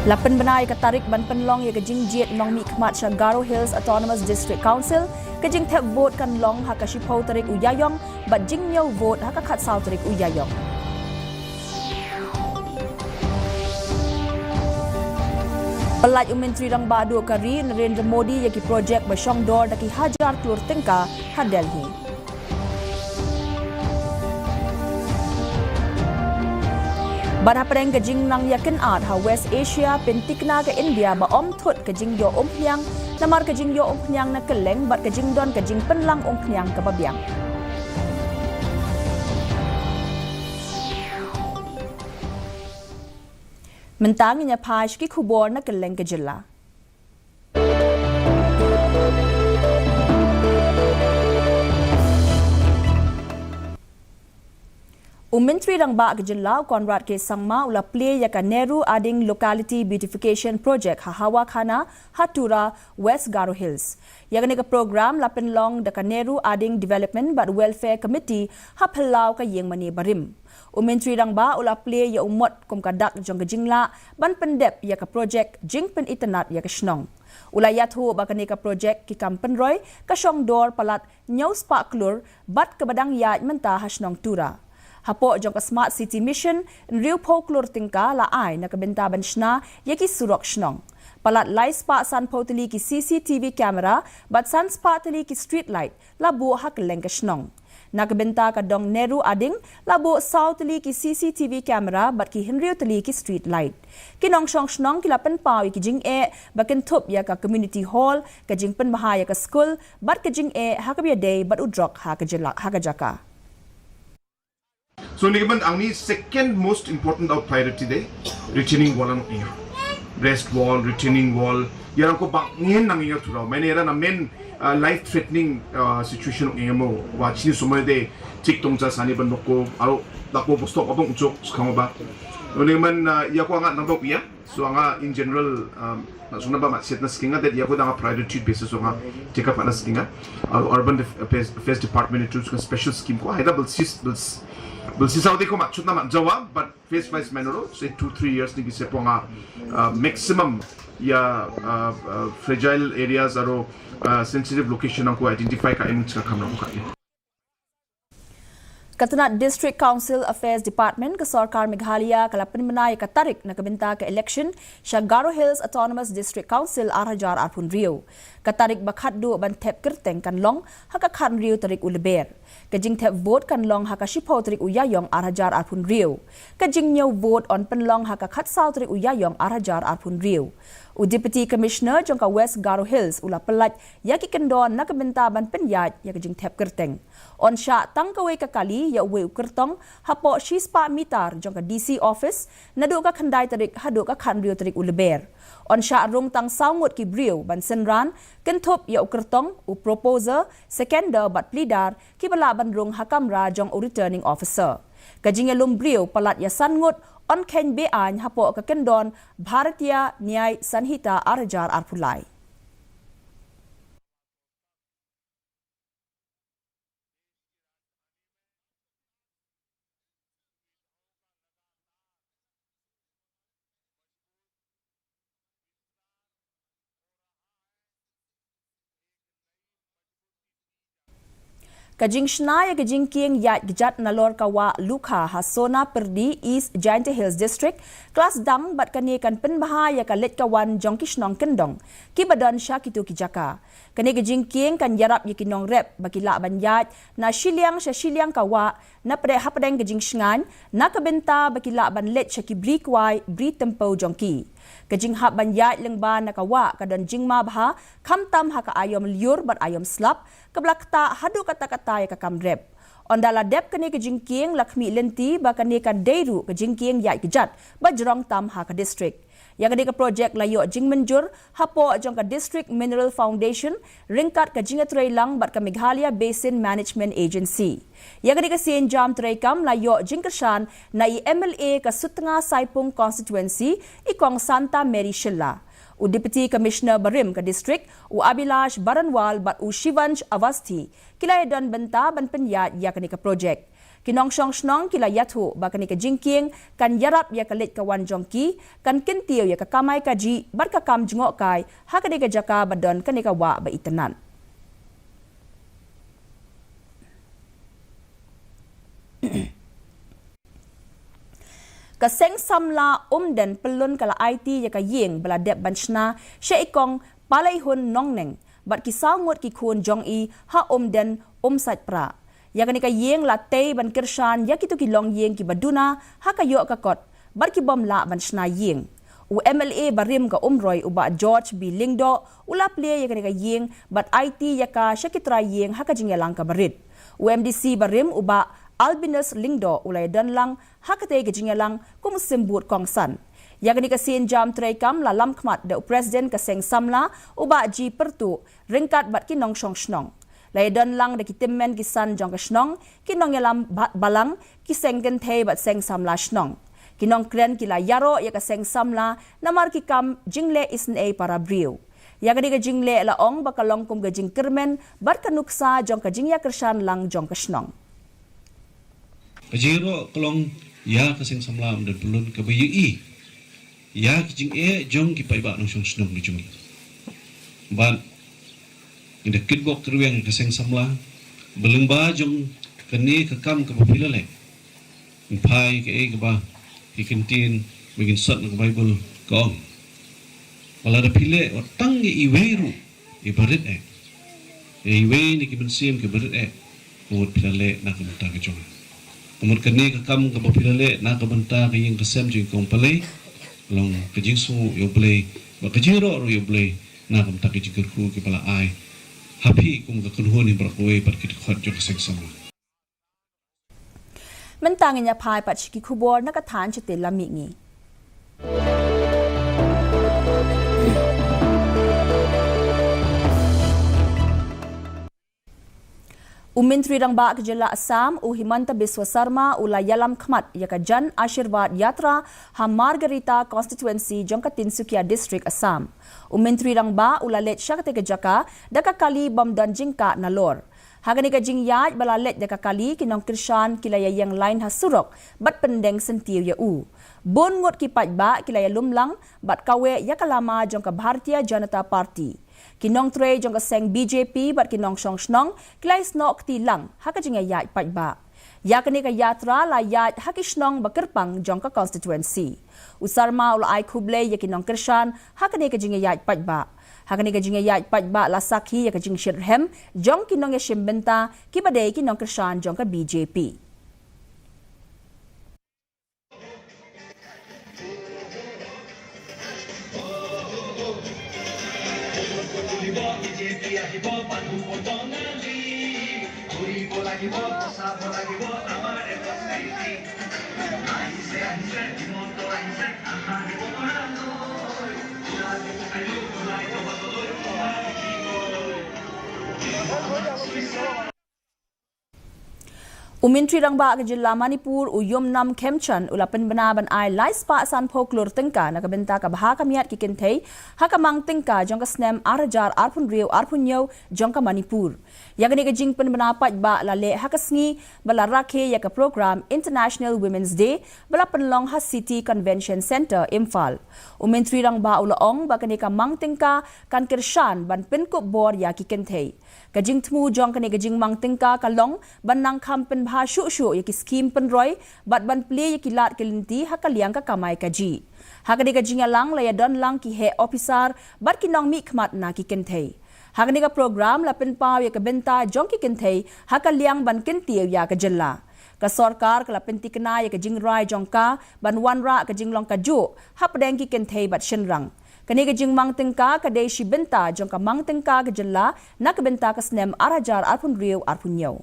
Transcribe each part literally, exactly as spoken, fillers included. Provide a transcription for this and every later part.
La pynbna ïa ka tarik ban pynlong ïa ka jingjied nongmihkhmat sha Garo Hills Autonomous District Council. Ka jingthep vote kan long ha ka shiphew tarik u Ïaïong bad jingñiew vote ha ka khatsaw tarik u Ïaïong. Pyllait u Myntri Rangbah Duh ka ri Narendra Modi ïa ki projek ba shongdor da ki hajar klur tyngka ha Delhi. Bad hapdeng ka jingnang ïakynad ha West Asia, pyntikna ka India ba ym thut ka jingïoh umphniang namar ka jingïoh umphniang na kylleng bad ka jingdon ka jingpynlang umphniang kaba biang. Mynta ngin ïa phai sha ki khubor na kylleng ka jylla. U Myntri Rangbah ka jylla u Conrad K Sangma u la plie ïa ka Nehru Ading Locality Beautification Project ha Hawakhana ha Tura, West Garo Hills. Ïa kane ka program la pynlong da ka Nehru Ading Development bad Welfare Committee ha phyllaw ka ïingmane barim. U Myntri Rangbah u la plie ïa u mot kum ka dak jong ka jinglah ban pyndep ïa ka projek jingpynitynnad ïa ka shnong. U la ïathuh ba kane ka projek ki kam pynroi ka shongdor palat hynñiew spah klur bad kaba dang ïaid mynta ha shnong Tura. Hapoh jong ka Smart City Mission, hynriewphew klur tyngka la ai na ka bynta ban shna ïa ki surok shnong. Palat lai spah sanphew tylli ki C C T V camera bad san spah tylli ki street light la buh ha kylleng ka shnong. Na ka bynta ka dong Nehru Ading la buh saw tylli ki C C T V camera bad ki hynriew tylli ki street light. Ki nongshong shnong ki la pynpaw ïa ki jingeh ba kynthup ïa ka community hall, ka jingpynbha ïa ka skul bad ka jingeh ha kaba ïadei bad u drok ha ka jylla, ha ka jaka. So, ngi ban ang ni second most important of priority de retaining wall ano ïa. Rest wall, retaining wall, ïa rang ko bang ngin nang ïa tu rau. Maine ïa na main, uh, life threatening, uh, situation ïa mo. Wa chini somoi de tik tong cha sani ban noko aro da ko bostok abang chok skang ba. Ngi man, uh, ïa ko angat nang bok ïa. So nga in general, um, na suna ba mat siat na skinga that ïa ko dang a priority basis so nga take up na skinga. Aro urban def-, affairs, affairs department itu special scheme ko. Haida bel sis, bel s-, bel sis au de ko mat chut na mat jawa, but phase wise manner, say two, three years ni ki se ponga, uh, maximum ïa, uh, uh, fragile areas aro, uh, sensitive location ang ko identify ka em chka kam na ko ka. Ka tnat District Council Affairs Department ka Sorkar Meghalaya ka la pynbna ïa ka tarik na ka bynta ka election sha Garo Hills Autonomous District Council ar hajar arphew hynriew. Ka tarik ba khatduh ban thep kyrteng kan long ha ka khathynriew tarik u Lber. Ka jingthep vote kan long ha ka shiphew tarik u Ïaïong ar hajar arphew hynriew. Ka jingñiew vote yn pynlong ha ka khatsaw tarik u Ïaïong ar hajar arphew hynriew. U Deputy Commissioner jong ka West Garo Hills u la pyllait ïa ki kyndon na ka bynta ban pynïaid ïa ka jingthep kyrteng. Yn shah tang kawei ka kali ïa uwei u kyrtong hapoh shispah mitar jong ka D C office naduh ka khyndai tarik haduh ka khathynriew tarik u Lber. Yn shah rung tang saw ngut ki briew ban synran kynthup ïa u kyrtong, u proposer, seconder bad pleader kiba lah ban rung ha kamra jong u returning officer. Ka jingïalum briew palat ïa san ngut yn kheiñ be-aiñ hapoh ka kyndon Bharatiya Nyay Sanhita ar hajar arphew lai. Ka jingshna ïa ka jingkieng ïaid kjat nalor ka wah Lukha ha Sonapyrdi, East Jaintia Hills District, ka la sdang bad kane kan pynbha ïa ka leit ka wan jong ki shnong kyndong kiba don sha kito ki jaka. Kane ka jingkieng kan ïarap ïa ki nongrep ba ki lah ban ïaid na shiliang sha shiliang ka wah, na pdeng hapdeng ka jingshngaiñ, na ka bynta ba ki lah ban leit sha ki bri kwai, bri tympew jong ki. Ka jinghap ban ïaid lyngba na ka wah ka don jingma bha, khamtam ha ka aïom lyiur bad aïom slap, kaba la ktah haduh katta katta ïa ka kam rep. Ynda la dep kane ka jingkieng, la khmih lynti ba kane kan dei ruh ka jingkieng ïaid kjat ba jrong tam ha ka district. Ïa kane ka projek la ïoh jingmynjur hapoh jong ka District Mineral Foundation ryngkat ka jingïatreilang bad ka Meghalaya Basin Management Agency. Ïa kane ka sienjam treikam la ïoh jingkyrshan na i M L A ka Sutnga Saipung Constituency, i Kong Santa Mary Shylla. U Deputy Commissioner barim ka district, u Abhilash Baranwal bad u Shivansh Awasthi ki la ïadon bynta ban pynïaid ïa kane ka projek. Ki nongshong shnong ki la ïathuh ba kane ka jingkieng kan ïarap ïa ka leit ka wan jong ki, kan kyntiew ïa ka kamai kajih bad ka kam jngohkai ha kane ka jaka ba don kane ka wah ba itynnad. Ka Seng Samla Umden Pyllun ka la aiti ïa ka ïing ba la dep ban shna sha i Kong Paleihun Nongneng bad ki saw ngut ki khun jong i ha Umden Umsaitpra. Ïa kane ka ïing la tei ban kyrshan ïa kito ki longïing kiba duna ha ka ïoh ka kot bad ki bym lah ban shna ïing. U M L A barim ka Umroi u Bah George B Lyngdoh u la plie ïa kane ka ïing bad aiti ïa ka sha ki trai ïing ha ka jingïalang kaba rit. U M D C barim u Bah Albinus Lyngdoh u la ïadon lang ha katei ka jingïalang kum u symbud kongsan. Ïa kane ka sienjam treikam la lamkhmat da u President ka Seng Samla u Bah G Pyrtuh ryngkat bad ki nongshong shnong. La ïadon lang da ki tymmen ki san jong ka shnong, ki nongïalam ba-, balang, ki seng kynthei bad seng samla shnong. Ki nongkren ki la ïaroh ïa ka Seng Samla namar ki kam jingleh isynei para briew. Ïa kane ka jingleh la ong ba ka long kum ka jingkyrmen bad ka nuksa jong ka jingïakyrshan lang jong ka shnong. Ka jingïaroh ka long ïa ka Seng Samla Umden Pyllun kaba ïohi ïa ki jingeh jong ki paidbah nongshong shnong ki jong ngi. Bad ngi da kitbok kyrwiang ka Seng Samla ba lyngba jong kane ka kam kaba phi la leh, ngin phai kaei kaba ki ktien ba ngin sot na ka Baibl ka ong ba lada phi leh wat tang ïa iwei ruh iba rit eh, ïa iwei na ki mynsiem kiba rit eh, ka mut phi la leh na ka bynta ka jong nga. Ka mut kane ka kam kaba phi la leh na ka bynta ka ïing ka sem jong i Kong Palei ka long ka jingsngew ïa U Blei bad ka jingïaroh ruh ïa U Blei na ka bynta ka jingkyrkhu kaba la ai ha phi kum ka kynhun hi baroh kawei bad ki dkhot jong ka Seng Samla. Mynta ngin ïa phai pat sha ki khubor na ka thaiñ shatei lam mihngi. U Myntri Rangbah ka Jylla Assam, u Himanta Biswa Sarma, u la ïalam khmat ïa ka Jan Ashirwad Yatra ha Margherita Constituency jong ka Tinsukia District, Assam. U Myntri Rangbah u la leit sha katei ka jaka da ka kali bym don jingkah nalor. Ha kane ka jingïaid ba la leit da ka kali, ki nongkyrshan ki la ïa ïeng lain ha surok bad pyndeng syntiew ïa u. Bun ngut ki paidbah ki la ïalum lang bad kaweh ïa ka lama jong ka Bharatiya Janata Party. Ki nongtrei jong ka seng B J P bad ki nongshong shnong ki la ïasnoh kti lang ha ka jingïaid paidbah. Ïa kane ka yatra la ïaid ha ki shnong ba kyrpang jong ka constituency. U Sarma u la ai khublei ïa ki nongkyrshan ha kane ka jingïaid paidbah. Ha kane ka jingïaid paidbah la sakhi ïa ka jingshitrhem jong ki nongïashim bynta kiba dei ki nongkyrshan jong ka B J P. U Myntri Rangbah ka Jylla Manipur, u Yumnam Khemchand, u la pynbna ban ai lai spah sanphew klur tyngka na ka bynta ka bha ka miat ki kynthei ha ka mang tyngka jong ka snem ar hajar arphew hynriew arphew hynñiew jong ka Manipur. Ïa kane ka jingpynbna paidbah la leh ha ka sngi ba la rakhe ïa ka program International Women's Day ba la pynlong ha City Convention Centre, Imphal. U Myntri Rangbah u la ong ba kane ka mang tyngka kan kyrshan ban pynkup bor ïa ki kynthei. Ka jingthmu jong kane ka jingmang tyngka ka long ban nang kham pynbha shuh shuh ïa ki skhim pynroi bad ban plie ïa ki lad ki lynti ha ka liang ka kamai kajih. Ha kane ka jingïalang la ïadon lang ki heh ophisar bad ki nongmihkhmat na ki kynthei. Ha kane ka program la pynpaw ïa ka bynta jong ki kynthei ha ka liang ban kyntiew ïa ka jylla. Ka sorkar ka la pynthikna ïa ka jingrai jong ka ban wanrah ka jinglong kajuh hapdeng ki kynthei bad shynrang. Kane ka jingmang tyngka ka dei shi bynta jong ka mang tyngka ka jylla na ka bynta ka snem ar hajar arphew hynriew arphew hynñiew.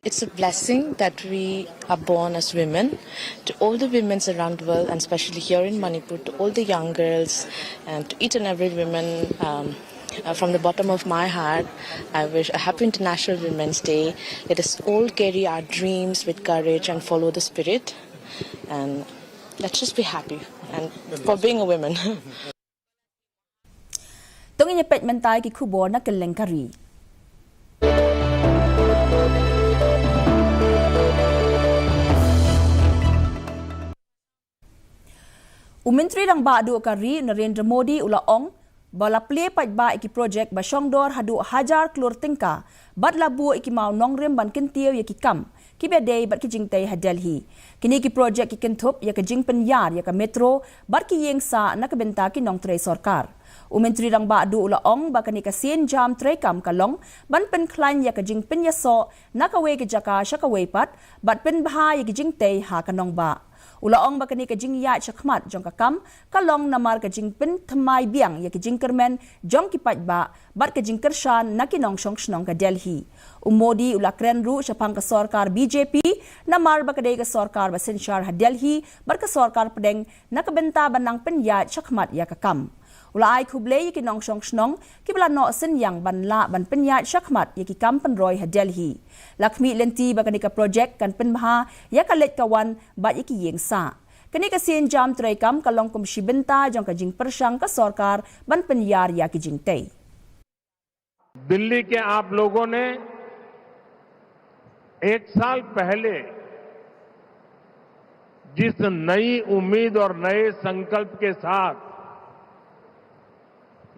It's a blessing that we are born as women. To all the women around the world, and especially here in Manipur, to all the young girls, and to each and every woman, um, uh, from the bottom of my heart, I wish a happy International Women's Day. Let us all carry our dreams with courage and follow the spirit. And let's just be happy and for being a woman. To ngin ïa peit mynta ïa ki khubor na kylleng ka ri. U Myntri Rangbah Duh ka ri Narendra Modi u la ong ba la plie paidbah ïa ki projek ba shongdor haduh hajar klur tyngka bad la buh ïa ki maw nongrim ban kyntiew ïa ki kam kiba dei bad ki jingtei ha Delhi. Kine ki projek ki kynthup ïa ka jingpynïar ïa ka metro bad ki ïing sah na ka bynta ki nongtrei sorkar. U Myntri Rangbah Duh u la ong ba kane ka sienjam treikam ka long ban pynkhlaiñ ïa ka jingpynïasoh na kawei ka jaka sha kawei pat bad pynbha ïa ki jingtei ha ka nongbah. U la ong ba kane ka jingïaid shakhmat jong ka kam ka long namar ka jingpynthymmai biang ïa ki jingkyrmen jong ki paidbah bad ka jingkyrshan na ki nongshong shnong ka Delhi. U Modi u la kren ruh shaphang ka sorkar B J P namar ba ka dei ka sorkar ba synshar ha Delhi bad ka sorkar pdeng na ka bynta ban nang pynïaid shakhmat ïa ka kam. U la ai khublei ïa ki nongshong shnong kiba la noh synñiang ban lah ban pynïaid shakhmat ïa ki kam pynroi ha Delhi. La khmih lynti ba kane ka projek kan pynbha ïa ka leit ka wan bad ïa ki ïing sah. Kane ka sienjam treikam ka long kum shi bynta jong ka jingpyrshang ka sorkar ban pynïar ïa ki jingtei. Delhi के आप लोगों ने एक साल पहले जिस नई उम्मीद और नए संकल्प के साथ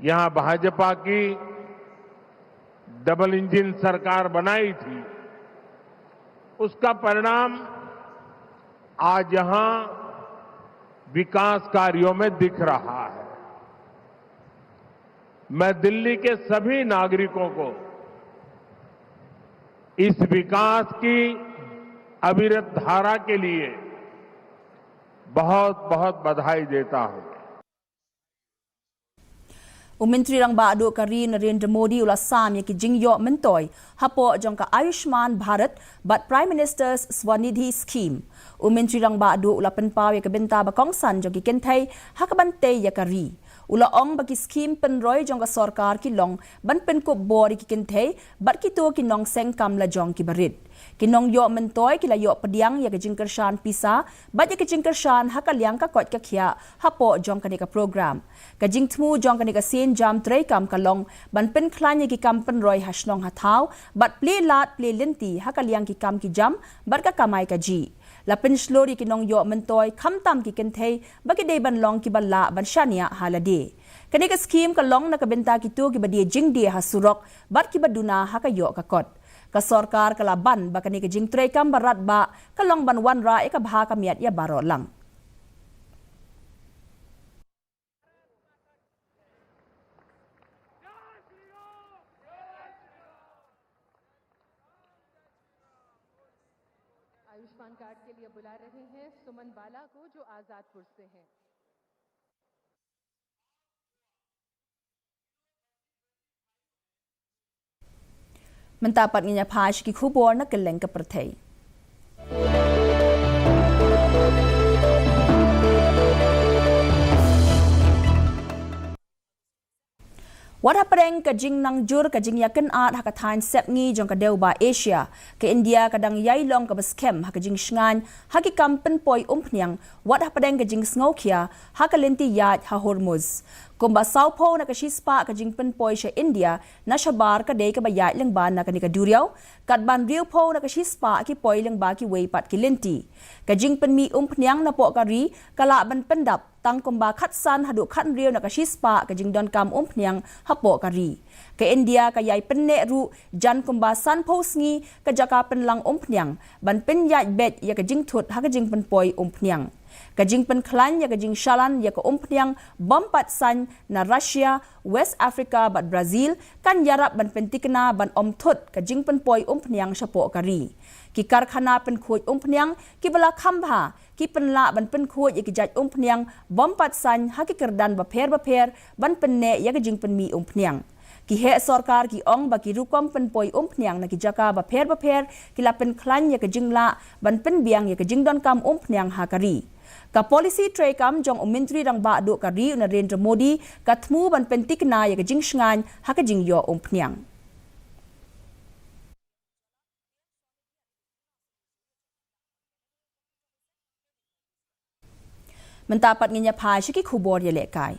यहां भाजपा की डबल इंजन सरकार बनाई थी, उसका परिणाम आज यहां विकास कार्यों में दिख रहा है। मैं दिल्ली के सभी नागरिकों को इस विकास की अविरत धारा के लिए बहुत बहुत बधाई देता हूं। U Myntri Rangbah Duh ka ri Narendra Modi u la sam ïa ki jingïoh myntoi hapoh jong ka Ayushman Bharat bad Prime Minister's Swanidhi Scheme. U Myntri Rangbah Duh u la pynpaw ïa ka bynta ba kongsan jong ki kynthei ha kaban tei ïa ka ri. U la ong ba ki skhim pynroi jong ka sorkar ki long ban pynkup bor ïa ki kynthei bad kito ki nongseng kam lajong kiba rit. Ki nongïoh myntoi ki la ïoh pdiang ïa ka jingkyrshan pisa bad ïa ka jingkyrshan ha ka liang ka koit ka khiah hapoh jong kane ka program. Ka jingthmu jong kane ka sienjam treikam ka long ban pynkhlaiñ ïa ki kam pynroi ha shnong ha thaw bad plie lad plie lynti ha ka liang ki kam ki jam bad ka kamai kajih. La pynshlur ïa ki nongïoh myntoi khamtam ki kynthei ba ki dei ban long kiba lah ban shaniah ha lade. Kane ka skhim ka long na ka bynta kito kiba die jingdie ha surok bad kiba duna ha ka ïoh ka kot. Ka sorkar ka la ban ba kane ka jingtreikam ba radbah ka long ban wanrah ïa ka bha ka miat ïa baroh lang. Ayushman card के लिए बुला रहे हैं सुमन बाला को, जो आजादपुर से हैं। Mynta pat ngin ïa phai sha ki khubor na kylleng ka pyrthei. Wat hapdeng ka jingnangjur ka jingïakynad ha ka thaiñ sepngi jong ka dewbah Asia, ka India ka dang ïai long kaba skhem ha ka jingshngaiñ ha ki kam pynpoi umphniang wat hapdeng ka jingsngewkhia ha ka lynti ïaid ha Hormuz. Kumba sawphew na ka shispah ka jingpynpoi sha India na shabar ka dei kaba ïaid lyngba na kane ka duriaw, katba hynriewphew na ka shispah ki poi lyngba kiwei pat ki lynti. Ka jingpynmih umphniang napoh ka ri ka lah ban pyndap tang kumba khatsan haduh khathynriew na ka shispah ka jingdonkam umphniang hapoh ka ri. Ka India ka ïai pynneh ruh jan kumba sanphew sngi ka jaka pynlang umphniang ban pynïaid beit ïa ka jingthut ha ka jingpynpoi umphniang. Ka jingpynkhlaiñ ïa ka jingshalan ïa ka umphniang bym pat saiñ na Russia, West Africa bad Brazil kan ïarap ban pynthikna ban ym thut ka jingpynpoi umphniang shapoh ka ri. Ki karkhana pynkhuid umphniang kiba la kham bha ki pynlah ban pynkhuid ïa ki jait umphniang bym pat saiñ ha ki kyrdan bapher bapher ban pynneh ïa ka jingpynmih umphniang. Ki heh sorkar ki ong ba ki rukom pynpoi umphniang na ki jaka bapher bapher ki la pynkhlaiñ ïa ka jinglah ban pynbiang ïa ka jingdonkam umphniang ha ka ri. Ka polisi treikam jong u Myntri Rangbah Duh ka ri u Narendra Modi ka thmu ban pynthikna ïa ka jingshngaiñ ha ka jingïoh umphniang. Mynta pat ngin ïa phai sha ki khubor ïalehkai.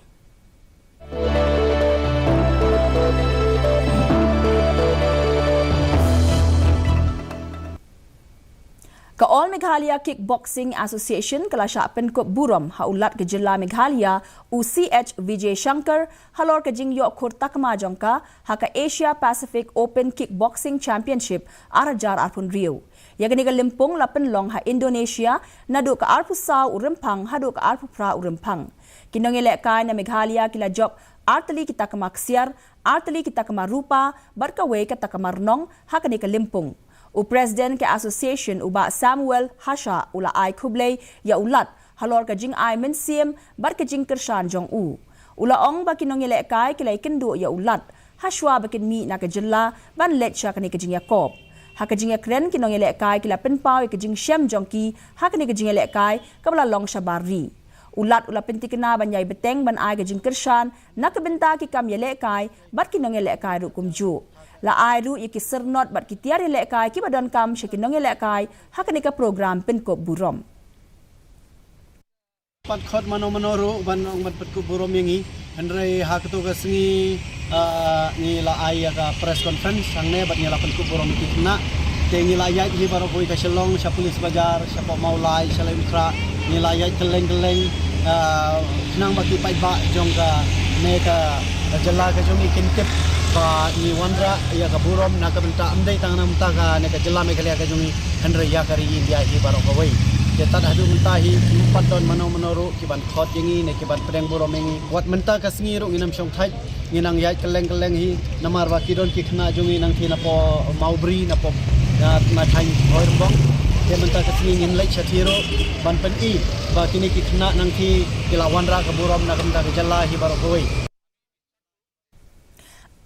Ka All Meghalaya Kickboxing Association ka la shah pynkup burom ha u Lat ka jylla Meghalaya, u C H Vijay Shankar, halor ka jingïoh khur takma jong ka ha ka Asia Pacific Open Kickboxing Championship ar hajar arphew hynriew. Ïa kane ka lympung la pynlong ha Indonesia naduh ka arphew saw u Rymphang haduh ka arphew phra u Rymphang. Ki nongïalehkai na Meghalaya ki la jop artylli ki takma ksiar, artylli ki takma rupa bad kawei ka takma rnong ha kane ka lympung. U President ka Association, u Bah Samuel Hasha, u la ai khublei ïa u Lat halor ka jingai mynsiem bad ka jingkyrshan jong u. U la ong ba ki nongïalehkai ki la ïakynduh ïa u Lat hashwa ba kin mih na ka jylla ban leit sha kane ka jingïakop. Ha ka jingïakren, ki nongïalehkai ki la pynpaw ïa ka jingshem jong ki ha kane ka jingïalehkai kaba la long shabar ri. U Lat u la pyntikna ban ïai bteng ban ai ka jingkyrshan na ka bynta ki kam ïalehkai bad ki nongïalehkai ruh kumjuh. La ai ruh ïa ki syrnod bad ki tiar ïalehkai kiba donkam sha ki nongïalehkai ha kane ka program pynkup burom. Pat khot mano mano ruh ban ong ban pynkup burom ïa ngi. Hynrei ha kato ka sngi, ah, ngi la ai ïa ka press conference hangne bad ngi la pynkup burom ïa ki khynnah. Te ngi la ïaid hi baroh kawei ka Shillong, sha Police Bazar, shapoh Mawlai, sha Laitumkhrah. Ngi la ïaid kylleng kylleng, ah, khnang ba ki paidbah jong kane ka jylla ka jong ngi kin tip ba ngi wanrah ïa ka burom na ka bynta ym dei tang na bynta kane ka jylla Meghalaya ka jong ngi, hynrei ïa ka ri India hi baroh kawei. Te tad haduh mynta hi ym pat don mano mano ruh ki ban khot ïa ngi ne ki ban pdiang burom ïa ngi. Wat mynta ka sngi ruh ngin ym shong thait, ngi nang ïaid kylleng kylleng hi, namar ba ki don ki khynnah jong ngi nangtei napoh Mawbri, napoh, na, na thaiñ Bhoirymbong. Te mynta ka sngi ngin leit shathie ruh ban pyni ba kine ki khynnah nangtei ki la wanrah ka burom na ka bynta ka jylla hi baroh kawei.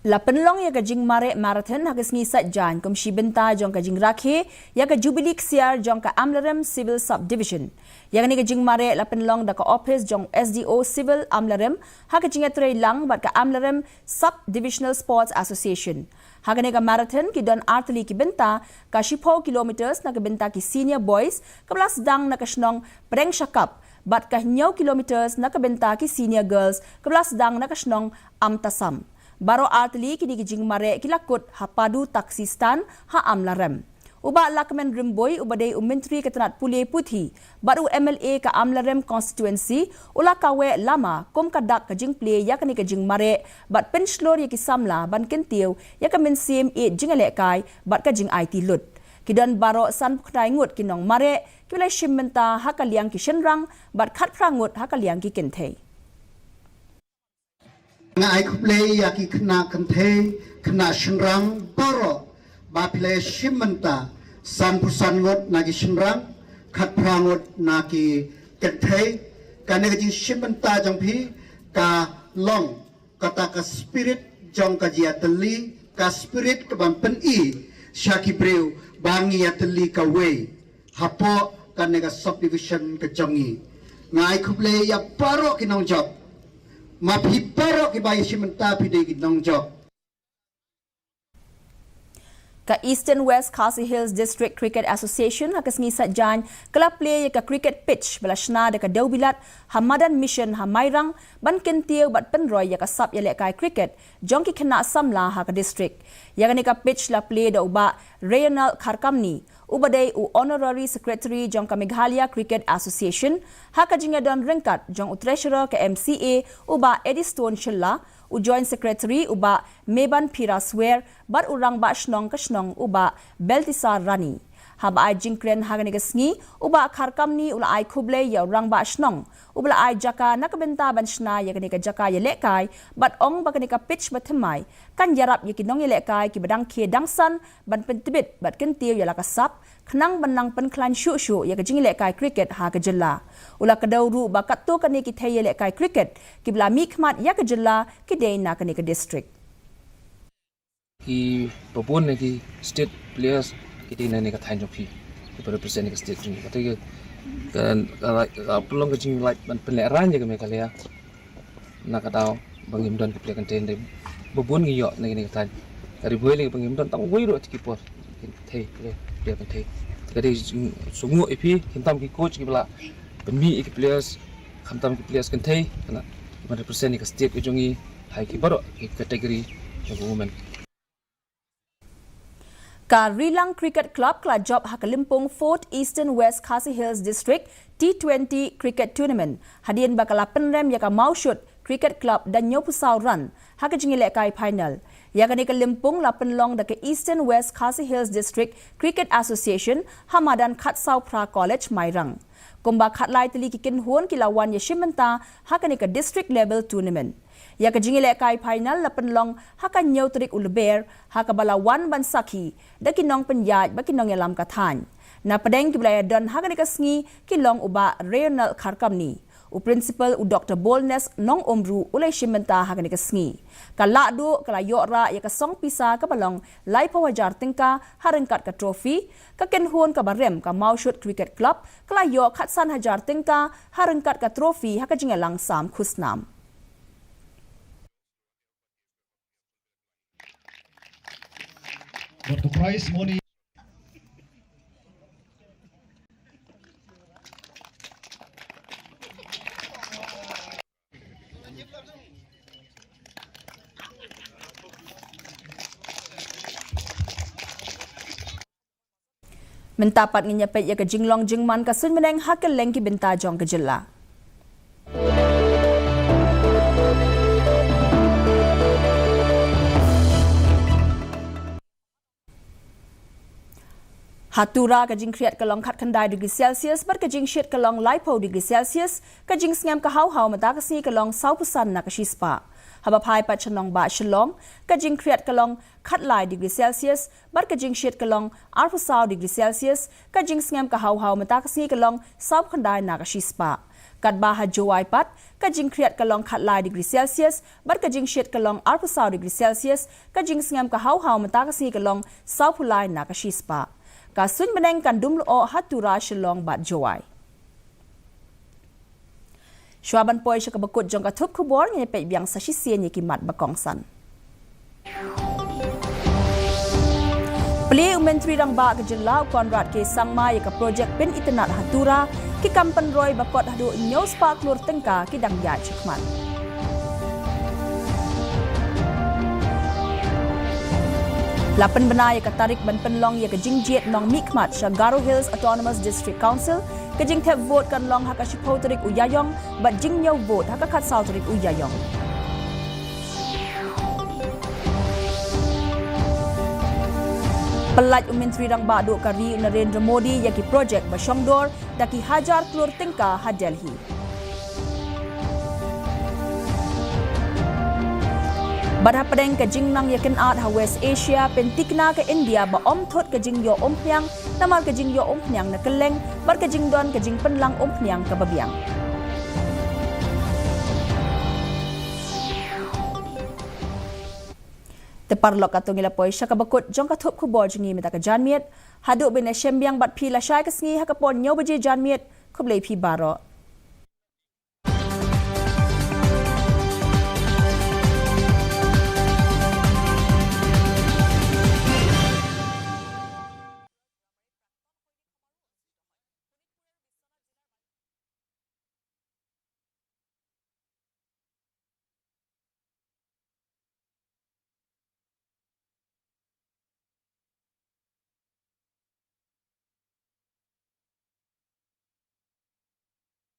La pynlong ïa ka jingmareh marathon ha ka sngi Saitjaiñ kum shi bynta jong ka jingrakhe ïa ka Jubilee Ksiar jong ka Amlarem Civil Subdivision. Ïa kane ka jingmareh la pynlong da ka ophis jong S D O Civil Amlarem ha ka jingïatreilang bad ka Amlarem Sub-Divisional Sports Association. Ha kane ka marathon ki don artylli ki bynta, ka shiphew kilometers na ka bynta ki senior boys kaba la sdang na ka shnong Prengshakap, bad ka hynñiew kilometers na ka bynta ki senior girls kaba la sdang na ka shnong Amtasam. Baroh artylli kine ki jingmareh ki la kut ha Padu Taxi Stand ha Amlarem. U Bah Lahkmen Rymbui uba dei u Myntri ka tnat pule puthi bad u M L A ka Amlarem constituency u la kaweh lama kum ka dak ka jingplie ïa kane ka jingmareh bad pynshlur ïa ki samla ban kyntiew ïa ka mynsiem ïeit jingïalehkai bad ka jingaiti lut. Ki don baroh sanphew khyndai ngut ki nongmareh kiba la shim bynta ha ka liang ki shynrang bad khatphra ngut ha ka liang ki kynthei. Nga ai khublei ïa ki khynnah kynthei, khynnah shynrang baroh ba phi la shim bynta, sanphew san ngut na ki shynrang, khatphra ngut na ki kynthei. Kane ka jingshim bynta jong phi ka long kata ka spirit jong ka jingïatylli, ka spirit kaban pyni sha ki briew ba ngi ïatylli kawei hapoh kane ka subdivision ka jong ngi. Nga ai khublei ïa baroh ki nongjop. Ma phi baroh kiba ïashim bynta phi dei ki nongjop. Ka Eastern West Khasi Hills District Cricket Association ha ka sngi Saitjaiñ ka la plie ïa ka cricket pitch ba la shna da ka dewbilat ha Madan Mission ha Mairang ban kyntiew bad pynroi ïa ka sap ïalehkai cricket jong ki khynnah samla ha ka district. Ïa kane ka pitch la plie da u Bah Reynald Kharkamni, uba dei u Honorary Secretary jong ka Meghalaya Cricket Association, ha ka jingïadon ryngkat jong u Treasurer ka M C A, u Bah Eddystone Shylla, u Joint Secretary, u Bah Meban Phira Swer, bad u Rangbah Shnong ka shnong, u Bah Beltisar Rani. Haba ai jingkren ha kane ka sngi, u Bah Kharkamni u la ai khublei ïa u Rangbah Shnong uba la ai jaka na ka bynta ban shna ïa kane ka jaka ïalehkai, bad ong ba kane ka pitch ba thymmai kan ïarap ïa ki nongïalehkai kiba dang khie dang san ban pyntbit bad kyntiew ïa la ka sap, khnang ban nang pynkhlaiñ shuh shuh ïa ka jingïalehkai cricket ha ka jylla. U la kdew ruh ba katto katne ki thei ïalehkai cricket kiba la mihkhmat ïa ka jylla ki dei na kane ka district. Kiba bun na ki state players ki dei na kane ka thaiñ jong phi, kiba represent na ka state jong phi. Kata ka, ka, ka, ka pynlong ka jinglait ban pynlehraiñ ïa ka Meghalaya. Na ka daw ba ngim don ki player kynthei, hynrei ba bun ngi ïoh na kane ka thaiñ. Ka ri bun lei ba ngim don tang uwei ruh ha ki por kynthei, player, player kynthei. Ka dei sngewnguh ïa phi, khamtam ki coach kiba la pynmih ïa ki players, khamtam ki players kynthei, kane ban represent ïa ka state ka jong ngi ha ki baroh ki category jong ka women. Ka Rilang Cricket Club ka la jop ha ka lympung Fourth Eastern West Khasi Hills District T twenty Cricket Tournament hadien ba ka la pynrem ïa ka Mawshut Cricket Club da hynñiewphew saw run ha ka jingïalehkai final. Ïa kane ka lympung la pynlong da ka Eastern West Khasi Hills District Cricket Association ha madan Khatsawphra College, Mairang. Kumba khatlai tylli ki kynhun ki la wan ïashim bynta ha kane ka district level tournament. Ïa ka jingïalehkai final la pynlong ha ka hynñiew tarik u Lber, ha kaba la wan ban sakhi da ki nongpynïaid bad ki nongïalam ka thaiñ. Na pdeng kiba la ïadon ha kane ka sngi ki long u Bah Reynald Kharkamni, u Principal u Doctor Boldness Nongumru u la ïashim bynta ha kane ka sngi. Ka Lahduh ka la ïoh rah ïa ka song pisa kaba long laiphew hajar tyngka ha ryngkat ka trophy. Ka kynhun kaba rem, ka Mawshut Cricket Club, ka la ïoh khatsan hajar tyngka ha ryngkat ka trophy ha ka jingïalang sam khusnam. But the prize money. Mynta pat ngin ïa peit ïa ka jinglong jingman ka suiñ bneng ha kylleng ki bynta jong ka jylla. Ha Tura ka jingkhriat ka long khatkhyndai degree Celsius bad ka jingshit ka long laiphew degree Celsius, ka jingsngem ka haw haw mynta ka sngi ka long sawphew san na ka shispah. Haba phai pat sha nongbah Shillong, ka jingkhriat ka long khatlai degree Celsius bad ka jingshit ka long arphew saw degree Celsius, ka jingsngem ka haw haw mynta ka sngi ka long sawphew khyndai na ka shispah. Katba ha Jowai pat, ka jingkhriat ka long khatlai degree Celsius bad ka jingshit ka long arphew saw degree Celsius, ka jingsngem ka haw haw mynta ka sngi ka long sawphew lai na ka shispah. Ka suiñ bneng kan dum lyoh ha Tura, Shillong bad Jowai. Shuwa ban poi sha kaba kut jong ka thup khubor, ngin ïa peit biang sa shisien ïa ki mat ba kongsan. Plie u Myntri Rangbah ka jylla u Conrad K Sangma ïa ka projek pynitynnad ha Tura, ki kam pynroi ba kot haduh hynñiew spah klur tyngka ki dang ïaid shakhmat. La pynbna ïa ka tarik ban pynlong ïa ka jingjied nongmihkhmat sha Garo Hills Autonomous District Council. Ka jingthep vote kan long ha ka shiphew tarik u Ïaïong bad jingñiew vote ha ka khatsaw tarik u Ïaïong. Pyllait u Myntri Rangbah duh ka ri u Narendra Modi ïa ki projek ba shongdor da ki hajar klur tyngka ha Delhi. Bad hapdeng ka jingnang ïa kynad ha West Asia, pyntikna ka India ba ym thut ka jingïoh umphniang namar ka jingïoh umphniang na kylleng bad ka jingdon ka jingpynlang umphniang kaba biang. Te paralok, katto ngi la poi sha kaba kut jong ka thup khubor jong ngi mynta ka janmiet. Haduh ban ïashem biang bad phi lashai ka sngi ha ka por hynñiew baje janmiet. Khublei phi baroh.